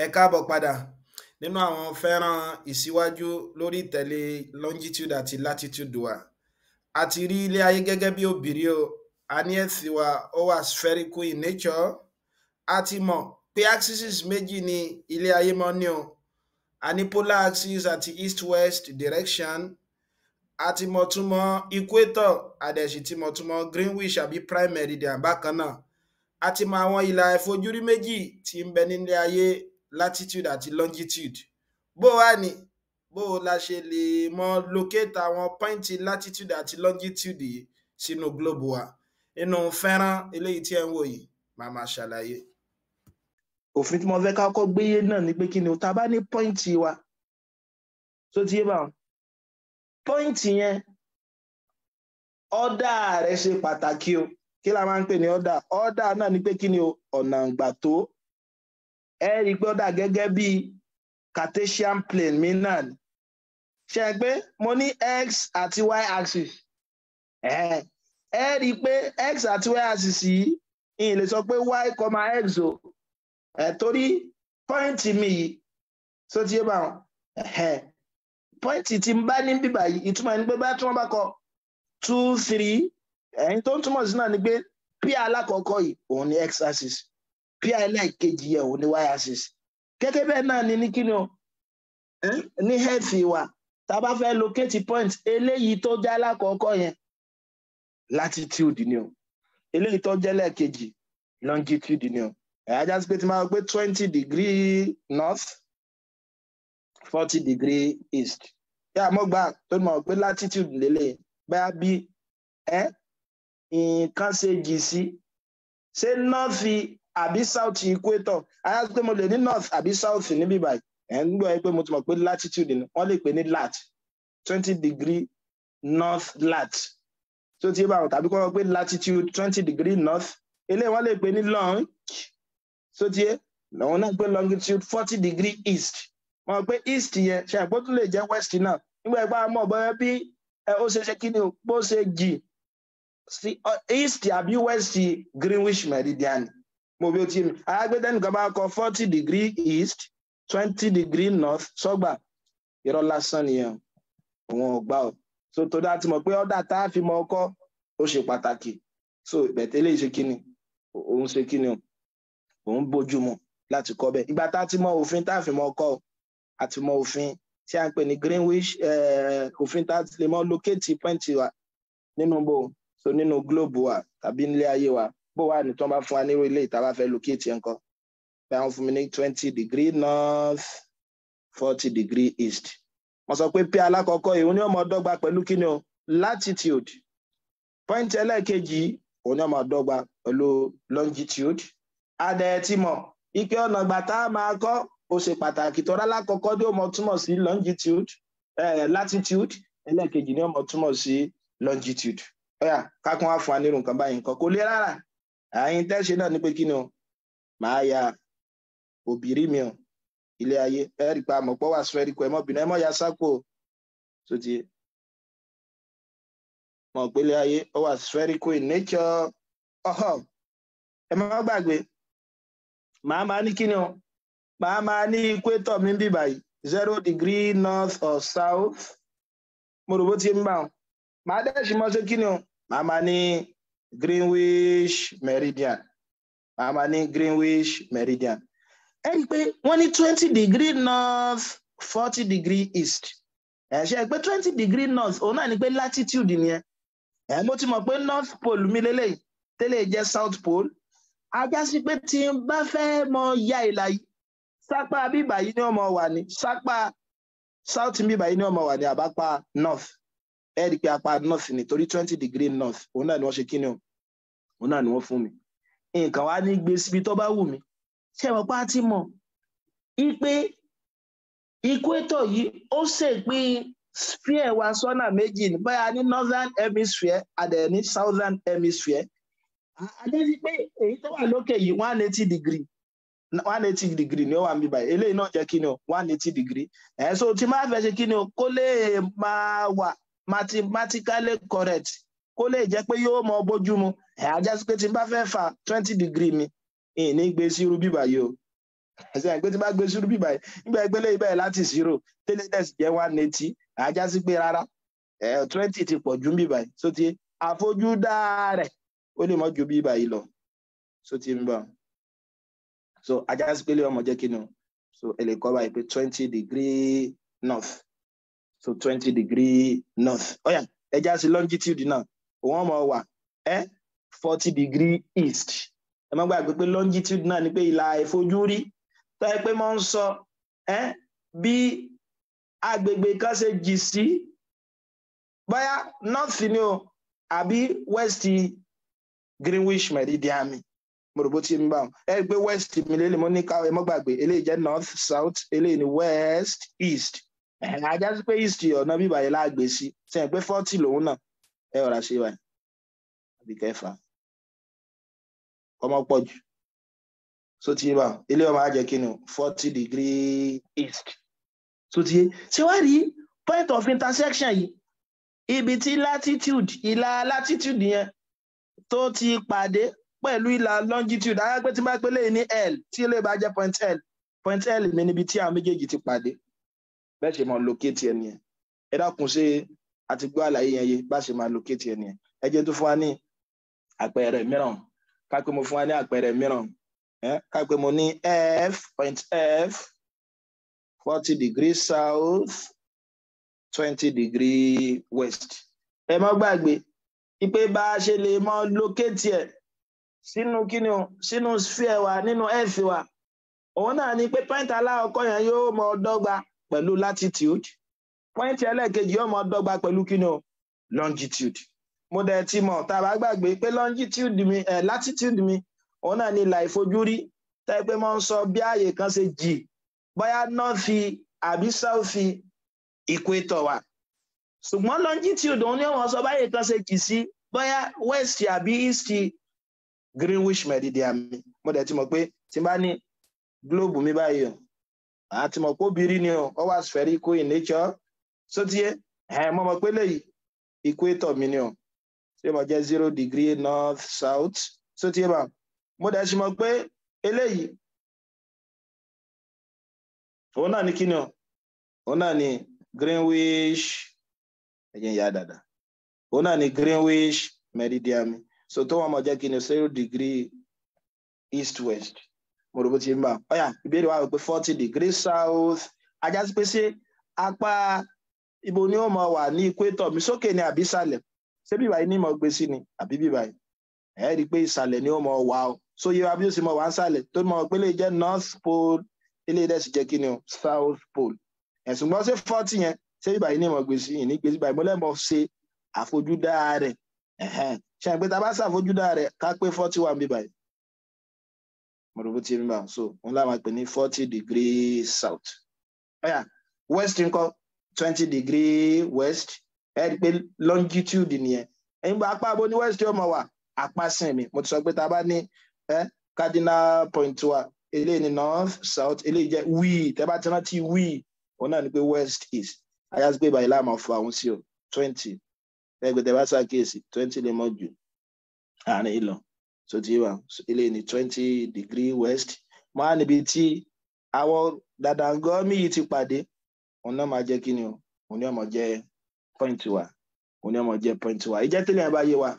Ẹ káàbọ̀ padà nínú àwọn fẹ́ràn ìsíwájú lórí ìtẹ̀lé longitude àti latitude wa. A ti rí ilé ayé gẹ́gẹ́ bí òbìrí o. A ní Earth wa, ó wà spherical in nature. A ti mọ̀ pé axes méjì ni ilé ayé mọ́ ní o. A ní polar axis àti east-west direction. A ti mọ̀ túmọ̀ equator, a dẹ̀ sì ti mọ̀ túmọ̀ Greenwich àbí prime meridian bákan náà. A ti mọ̀ àwọn ìlà àìfojúrí méjì tí ń bẹ nílé ayé, latitude àti longitude. Bó wá ni, bó la ṣe lè mọ locate àwọn point latitude àti longitude yìí sínú globe wa? Nínú fẹ́ràn eléyìí tí ẹ ń wò yìí, màá máa ṣàlàyé. Òfin tí mo fẹ́ ká kọ́kọ́ gbé yé náà ni pé kí ni o, tá a bá ní point wa tó ti yé báwọn, point yẹn, order rẹ̀ ṣe pàtàkì o. Kí la máa ń pè ní order? Order náà ni pé kí ni o, ọ̀nà ìgbà tó ẹ rí i pé order gẹ́gẹ́ bí Cartesian plane mi náà ni. Ṣe é pé mo ní x àti y axis? Ẹ rí i pé x àti y axis yìí, ìyìn lè sọ pé y comma x o, ẹ torí point mi yìí tó ti yé báwọn, point tí n bá ní bíbà yìí, ìtumọ̀ ẹni pé bá tí wọ́n bá kọ 2 3, ẹ̀yin tó ń túmọ̀ sí náà ni pé p alákọ̀ọ́kọ́ yìí, òun ni x axis, p ẹlẹ́ẹ̀kejì yẹ, òun ni y axis. Gẹ́gẹ́ bẹ́ẹ̀ náà ni ní kíni o, ní earth wa, tá a bá fẹ́ locate point, eléyìí tó jẹ́ alákọ̀ọ́kọ́ yẹn, latitude ni o, eléyìí tó jẹ́ lẹ́ẹ̀kejì, longitude ni o. Ẹ̀ ajá sí pé tí máa pé 20 degree north, 40 degree east, yà mọ́ gbà tó mọ̀ pé latitude lélẹ̀ bẹ́ẹ̀ bí ẹ́ nǹkan ṣe jì sí, ṣé north àbí south equator. Ajá sí pé mo lè ní north àbí south níbí báyìí. Ẹ̀ ń gbọ́ pé mo ti mọ̀ pé latitude ni wọ́n lè pè ní lat, 20 degree north lat tó ti yé báwọn, tàbí kọ́ pé latitude 20 degree north. Eléyìí wọ́n lè pè ní long tó ti yé lọ́wọ́n náà pé longitude 40 degree east. Wọ́n pé east yẹn ṣe àpò tún lè jẹ́ west náà nígbà ìgbà mọ̀ bọ́yá bí ó ṣe ṣe kí ni o, bó ṣe jì sí east àbí west Greenwich meridian. Mo bí ó ti mi alágbèdè nìkan bá kọ 40 degree east, 20 degree north, sọ́gbà irọ́ lásán nìyẹn, òun ò gbà ó. So tó dá ti mọ̀ pé order tá a fi mọ ọkọ́ ó ṣe pàtàkì. So ìbẹ̀tẹ́lẹ̀ ṣe kí ni, òun ṣe kí ni o, òun bójú mu láti kọ́ bẹ́ẹ̀. Ìgbà tá a ti mọ òfin tá a fi mọ ọkọ́ o, a ti mọ òfin tí a ń pè ní Greenwich, òfin tá a ti lè mọ locate point wa nínú bó so nínú globe wa tàbí nílé ayé wa. Bó wà ní tí wọ́n bá fún wa nírú ilé ìta bá fẹ́ locate yẹn kọ́ bí àwọn fún mi ní 20 degree north, 40 degree east, wọ́n sọ pé p alákọ̀ọ́kọ́ yìí, òun ni ó máa dọ́gba pẹ̀lú kíni o, latitude. Point ẹlẹ́ẹ̀kejì, òun ni ó máa dọ́gba pẹ̀lú longitude. Adẹ̀ ti mọ̀ ike ọ̀nà ìgbà tá a máa kọ́ ó ṣe pàtàkì tọ́lá. Lákọ̀ọ́kọ́ ní ó máa túmọ̀ sí longitude, latitude, ẹlẹ́ẹ̀kejì ní ó máa túmọ̀ sí longitude. Ọ̀yà kákún wá fún wa nírú nǹkan báyìí, nǹkan kò lè rárá. Àyìn tẹ́ṣe náà ní pé kí ni o, màá ya òbírí mi o, ilé ayé. Ẹ rí i pé àmọ̀pọ̀ wà spherical. Ẹ mọ́ bìnrin, ẹ mọ́ ya sápò tó ti mọ̀ pé ilé ayé ó wà spherical in nature. Ọ̀họ̀, ẹ má gbàgbé, màá máa ní kíni o, màá máa ní equator mi bí báyìí, 0 degree north or south. Mo rò bó ti ń bá wọn. Màá dẹ́ sì mọ́ ṣe kíni o, màá máa ní Greenwich meridian, màá máa ní Greenwich meridian. Ẹ rí i pé wọ́n ní 20 degree north, 40 degree east. Ẹ ṣe pé 20 degree north, òun náà ni pé latitude nìyẹn. Ẹ mo ti mọ̀ pé north pole mi lélẹ́yìí, tẹ́lẹ̀ jẹ́ south pole. Ajá sí pé tí n bá fẹ́ mọ ya ìlà yìí, sápá bíbà yìí ni ó mọ wà ní, sápá south bíbà yìí ni ó mọ wà ní àbápá north? Ẹ rí i pé apá north ni, torí 20 degree north, òun náà ni wọ́n ṣe kí ni o, òun náà ni wọ́n fún mi. Nǹkan wá ní gbé síbi tó bá wù mí. Ṣé ẹ mọ̀ pé a ti mọ̀ ipe equator yìí, ó ṣèpín sphere wa sọ́nà méjì ní, báyà ní northern hemisphere, a dẹ̀ ní southern hemisphere. Ajẹ́ sí pé èyí tó wà lókè yìí, 180 degree, 180 degree ni ó wà níbí báyìí. Eléyìí náà jẹ́ kí ni o, 180 degree. Ẹ̀ so tí máa fẹ́ ṣe kí ni o, kó lè máa wà mathematically correct, kó lè jẹ́ pé yóò mọ bójú mu, ẹ̀ ajá sí pé tí n bá fẹ́ fa 20 degree mi, ìní gbé sí irú bíbà yìí o. Ẹ̀sìn àìpé tí bá gbé sùúrù bíbáyìí, nígbà ìgbélé ibẹ̀ láti 0, tẹ́lẹ̀ dẹ̀ sì jẹ́ 180, àjá sí pé rárá, 20 ti pọ̀ ju bíbáyìí. So ti àfojúdá rẹ̀ ó lè mọ́ ju bíbáyìí lọ. So ti ń bọ̀. So ajá sí pé lè ọmọ jẹ́ kí ni o. So ẹ lè kọ́ báyìí pé 20 degree north. So 20 degree north. Ó yá, ẹ já sí longitude náà. Òun ọmọ wà 40 degree east. Ẹ má gbàgbé pé longitude náà ni pé ìlà ìfojúrí tó yẹ pé mo ń sọ bí agbègbè kan ṣe jì sí, bóyá north ni o àbí west Greenwich meridian mi. Mo rò bó ti ń bá wọn. Ẹ rí i pé west mi lélẹ̀, mo ní ká ẹ mọ́ gbàgbé, eléyìí jẹ́ north, south, eléyìí ni west, east. Ajá sí pé east ọ̀nà bíbá yẹn láàgbé sí, sẹ́yìn pé 40 lòun náà. Ẹ ọ̀rà ṣe báyìí àbí kẹfà ọmọ pọ̀ jù. So ti bá ilé ọmọ á jẹ́ kí ni o, 40 degree east. So ti ṣé wá rí point of intersection yìí, ibi tí latitude, ìlà latitude yẹn tó ti pàdé pẹ̀lú ìlà longitude. Ara pé tí bá pé léyìn ní L, tí ilé bá jẹ́ point L, point L mi níbi tí àwọn méjèèjì ti pàdé. Bẹ́ẹ̀ ṣe máa locate ẹ nìyẹn. Ẹ dákun, ṣe àti gbọ́ àlàyé yẹn yé? Bá ṣe máa locate ẹ nìyẹn. Ẹ jẹ́ tó fún wa ní àpẹẹrẹ mìíràn. Ká pé mo fún wa ní àpẹẹrẹ mìíràn, ká pé mo ní F, point F, 40 degree south, 20 degree west. Ẹ má gbàgbé ipe bá a ṣe lè mọ locate ẹ sínú kíni o, sínú sphere wa, nínú earth wa, òun náà ni pé point alákọ̀ọ́kọ́ yẹn yóò mọ dọ́gba pẹ̀lú latitude, point ẹlẹ́ẹ̀kejì yóò mọ dọ́gba pẹ̀lú kíni o, longitude. Mo dẹ̀ ti mọ̀, tá a bá gbàgbé pé longitude mi, latitude mi, òun náà ni ìlà ìfojúrí tẹ́ pé mo ń sọ bí ààyè kan ṣe jì, bóyá north àbí south equator wa. Ṣùgbọ́n longitude, òun ni wọ́n sọ báyìí kan ṣe jì sí, bóyá west àbí east Greenwich meridian mi. Mo dẹ̀ ti mọ̀ pé tí n bá ní globe mi báyìí o, àti mọ̀ pé obìnrin ni o, ó wà spherical in nature. So ti yé ẹ̀, mo mọ̀ pé léyìí equator mi ni o, ṣé mo jẹ́ 0 degree north, south. So ti yé bá, mo dẹ̀ sì mọ̀ pé eléyìí, òun náà ní kíni o, òun náà ní Greenwich. Ẹ̀jẹ̀ ń yá dáadáa. Òun náà ní Greenwich meridian mi. So tó wọn mọ̀ jẹ́ kíni, 0 degree east, west. Mo rò bó ti ń bá. Ọ̀yà, ìbéèrè wa wò pé 40 degree south, ajá sí pé ṣé apá ibo ni ó mọ wà ní equator mi? Sókè ni àbí ìsàlẹ̀? Ṣé bíbá yìí ní mọ̀ gbé sí ni àbí bíbá yìí? Ẹ rí i pé ìsàlẹ̀ ni ó mọ wà o. So yẹ wa bí ó sì mọ wà ń sàlẹ̀ tó mọ̀ pé lè jẹ́ north pole, eléyìí dẹ̀ sì jẹ́ kí ni o, south pole. Ẹ̀sùn gbọ́n, ṣé 40 yẹn, ṣé bíbá yìí ní mọ̀ gbé sí? Ìní gbé sí báyìí. Mo lẹ́mọ̀ ṣe àfojúdá rẹ̀. Ṣe àpé tá a bá ṣàfojúdá rẹ̀, ká pé 40 wà bíbá yìí. Mo rò bó ti ń bá. So òun láwọn máa pè ní 40 degree south. Ọ̀yà, west ńkọ́? 20 degree west. Ẹ rí i pé longitude nìyẹn. Ẹ̀yin gba apá abo ní west yóò mọ̀ wà? Apá sìn mi. Mo ti sọ pé tá a bá ní cardinal point wa, eléyìí ní north, south, eléyìí jẹ́ wíì. Tẹ́ bá ti rántí wíì, òun náà ni pé west, east. Ayá sí pé báyìí láàmú fún àwọn sí o, 20. Ẹgbẹ́ tẹ́ bá ṣàkíyèsí, 20 lè mọ̀ jù àárín ìlọ. So ti wà, eléyìí ní 20 degree west. Mo á níbi tí àwọn dàdàngọ́mì yìí ti pàdé, òun náà máa jẹ́ kí ni o, òun ní ọmọ jẹ́ point wa, òun ní ọmọ jẹ́ point wa. Ìjẹ́ tẹ́lẹ̀ yẹn bá yé wa.